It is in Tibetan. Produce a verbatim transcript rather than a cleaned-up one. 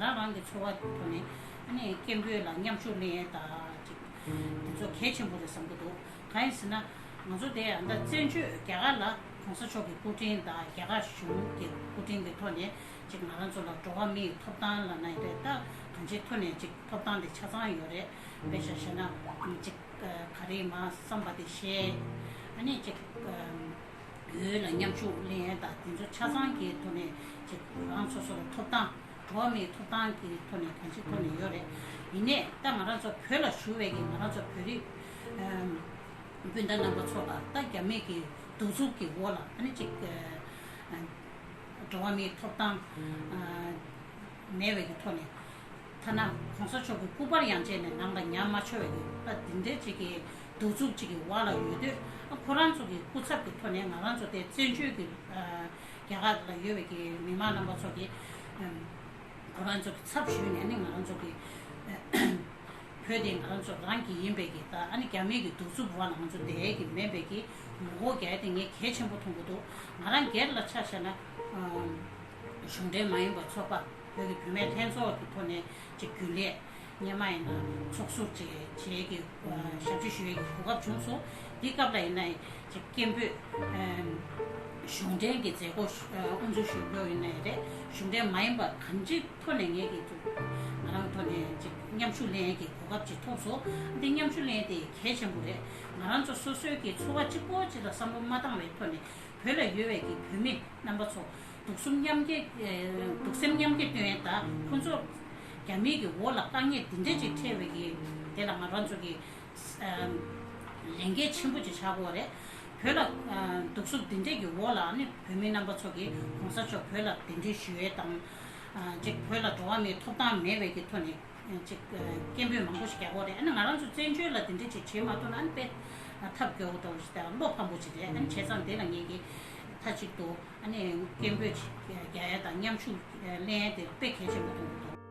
རང་རང་གི་འཚོ་བ་ཐོག་ནས་ཨ་ནི་སྐད་འབོད་ལ་མཉམ་ཞུགས་ལེན་ཡས་དང་ཅིག་དེ་ཚོ་གལ་ཆེན་པོ་རེད་བསམ་གྱི་འདུག་གང་ཡིན་ཟེར་ན། ང་ཚོ་དེ་ད་བཙན་བྱོལ་རྒྱ་གར་ལ་གོང་ས་མཆོག་གི་སྐུ་དྲིན་དང་རྒྱ་གར་གཞུང་གི་སྐུ་དྲིན་གྱི་ཐོག་ནས་ཅིག་ང་རང་ཚོ་ལ་འགྲོ་བ་མིའི་ཐོབ་ཐང་ལབ་ན་ཡིན་རེད། ད་གང་ཅིའི་ཐོག་ནས་ཅིག་ཐོབ་ཐང་དེ་ཆ་ཚང་ཡོད་རེད། དཔེ་ཆ་བཞག་ན་ཅིག་ག་རེ་མ་བསམ་པ་དེ་བཤད། ཨ་ནི་ཅིག་འོས་ལ་མཉམ་ཞུགས་ལེན་ཡས་དང་དེ་ཚོ་ཆ་ཚང་གི་ཐོག་ནས་ཅིག་རང་སོ་སོ་ལ་ཐོབ་ཐང་། འགྲོ་བ་མིའི་ཐོབ་ཐང་གི་ཐོག་ནས་གང་ཅིའི་ཐོག་ནས་ཡོད་རེད། ཡིན་ནའི་ད་ང་རང་ཚོ་བོད་ལ་བཞུགས་པའི་གི་ང་རང་ཚོ་བོད་རིགས་སྤུན་ཟླ་རྣམ་པ་ཚོ་ལ་ད་རྒྱ་མི་གི་གདུག་རྩུབ་ཀྱི་འོག་ལ་ཨ་ནི་ཅིག་འགྲོ་བ་མིའི་ཐོབ་ཐང་མེད་པའི་གི་ཐོག་ནས། ཐ་ན་གོང་ས་མཆོག་གི་སྐུ་པར་ཡང་བཅས་ནས་ནང་ལ་ཉར་མ་ཆོག་པའི་གི་ད་དེ་འདྲའི་ཅིག་གི་གདུག་རྩུབ་ཅིག་གི་འོག་ལ་ཡོད་དུས། ཨ་ཁོ་རང་ཚོ་གི་སྐུ་ཚབ་ཀྱི་ཐོག་ནས་ང་རང་ཚོ་དེ་བཙན་བྱོལ་གྱི་རྒྱ་གར་ལ་ཡོད་པའི་གི་མི་མང་རྣམ་པ་ཚོ་གི་ཁོ་རང་ཚོ་གི་ཚབ་ཞུས་ནས་ནི་ང་རང་ཚོ་གི་བོད་དེ་ང་རང་ཚོ་རང་གི་ཡིན་པའི་གི་ད་ཨ་ནི་རྒྱ་མིའི་གི་གདུག་རྩུབ་འོག་ལ་ང་ཚོ་བསྡད་ཀྱི་མེད་པའི་གི་ངོ་རྒོལ་རྒྱག་ཡ་དེ་ངས་གལ་ཆེན་པོ་མཐོང་གི་འདུག་ང་རང་སྒེར་ལ་ཆ་བཞག་ན། གཞུང་འབྲེལ་མ་ཡིན་པ་ཚོགས་པ། བོད་ཀྱི་བུད་མེད་ལྷན་ཚོགས་ཀྱི་ཐོག་ནས་ཅིག་རྒྱུན་ལས། སྔོན་མ་ཡིན་ན་ཚོགས་ཟུར་བྱས་བྱས་ཀྱི་ཞབས་ཕྱི་ཞུ་ཡས་ཀྱི་གོ་སྐབས་བྱུང་སོང་། འདི་སྐབས་ལ་ཡིན་ན་ཅིག་སྐད་འབོད་གཞུང་འབྲེལ་གྱི་མཛད་སྒོ་དབུ་འཛུགས་ཞུ་རྒྱུ་ཡིན་ན་ཡང་རེད། གཞུང་འབྲེལ་མ་ཡིན་པ་གང་ཅིའི་ཐོག་ནས་ངེད་ཀྱི་ང་རང་ཐོག་ནས་ཅིག་མཉམ་ཞུགས་ལེན་ཡས་ཀྱི་གོ་སྐབས་ཅིག་ཐོབ་སོང་། འདི་མཉམ་ཞུགས་ལེན་ཡས་དེ་གལ་ཆེན་པོ་རེད། ང་རང་ཚོ་སོ་སོའི་གི་འཚོ་བ་གཅིག་པོ་ཅིག་ལ་བསམ་བློ་མ་བཏང་བའི་ཐོག་ནས། བོད་ལ་ཡོད་པའི་གི་བོད་མི་རྣམ་པ་ཚོ་གདུག་སེམས་མཉམ་སྐྱེད། ཨེ། གདུག་སེམས་མཉམ་སྐྱེད་སྟོན་ཡས་དང་ཁོང་ཚོ་རྒྱ་མིའི་གི་འོག་ལ་དཀའ་ངལ་འདི་འདྲས་ཅིག་འཕྲད་པའི་གི་དེ་ལ་ང་རང་ཚོ་གི་ཨ་ལས་འགན་ཆེན་པོ་ཅིག་ཆགས་ཀྱི་ཡོད་རེད། བོད་ལ་ཨ་གདུག་རྩུབ་འདི་འདྲས་ཀྱི་འོག་ལ་ནི་བོད་མི་རྣམ་པ་ཚོ་གི་གོང་ས་མཆོག་བོད་ལ་གདན་འདྲེན་ཞུ་ཡས་དང་། ཨ་ཅིག་བོད་ལ་འགྲོ་བ་མིའི་ཐོབ་ཐང་མེད་པའི་གི་ཐོག་ནས། ཅིག་སྐད་འབོད་མང་པོ་ཞིག་རྒྱག་དགོས་རེད། ཨ་ནི་ང་རང་ཚོ་བཙན་བྱོལ་ལ་དེ་འདྲ་ཅིག་བྱེད་མ་ཐུབ་ན་ཨ་ནི་དཔེ་ཐབས་སྐྱོ་བོ་འདྲ་བོ་ཞིག་དང་བློ་ཕམ་པོ་ཅིག་རེད། ཨ་ནི་བྱས་ཙང་དེ་ལ་ངེད་ཀྱིས་མཐའ་གཅིག་ཏུ་ཨ་ནི་སྐད་འབོད་ཅིག་རྒྱག་ཡ་དང་མཉམ་ཞུགས་ལེན་ཡ་དེ་དཔེ་གལ་ཆེན་པོ་མཐོང་གི་འདུག